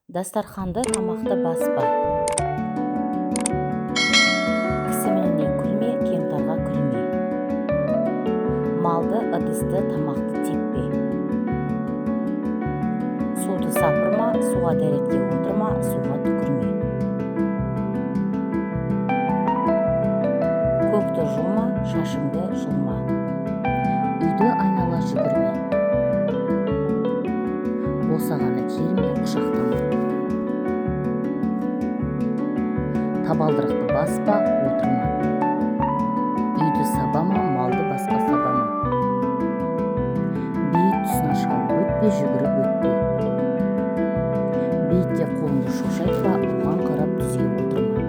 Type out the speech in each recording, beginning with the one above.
Дастарханды, тамақты баспа. Кісі мініне күлме, кемтарға күлме. Малды, ыдысты, тамақты теппе. Суды сапырма, суға дәретке отырма, суға түкірме. Көкті жұлма, шашыңды жұлма. Үйді айнала жүгірме. Босағаны керме, құшақтама. Табалдырықты баспа, отырма. Үйді сабама, малды басқа сабама. Бейіт тұсына шауып өтпе, жүгіріп өтпе. Бейітте қолыңды шошайтпа, оған қарап түзге отырма.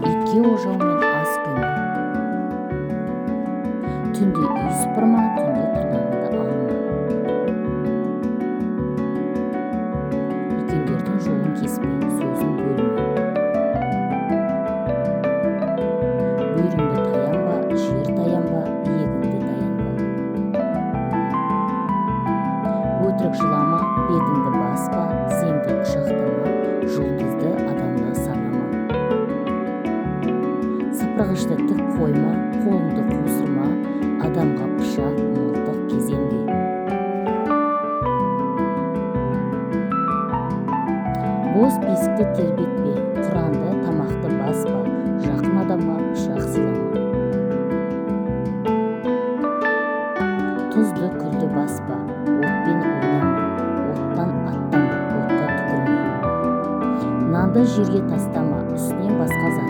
Итке ожаумен ас құйма. Түнде үй сыпырма, түнде тырнағыңды алма. Үлкендердің жолын кеспе, сөзін бөлме. Бүйіріңді таянба, жер таянба, иегіңді таянба. Өтірік жылама, бетіңді баспа, тізеңді құшақтама, жұлдызды адамды санама. Сыпырғышты тік қойма, қолыңды қусырма, адамға пышақ, мылтық кезенбе. Бос бесікті тербетпе, құранды, тамақты баспа, жақын адамға пышақ сыйлама. Тұзды, күлді баспа, отпен ойнама, оттан аттама, отқа түкірме. Нанды жерге тастама, үстінен басқа зат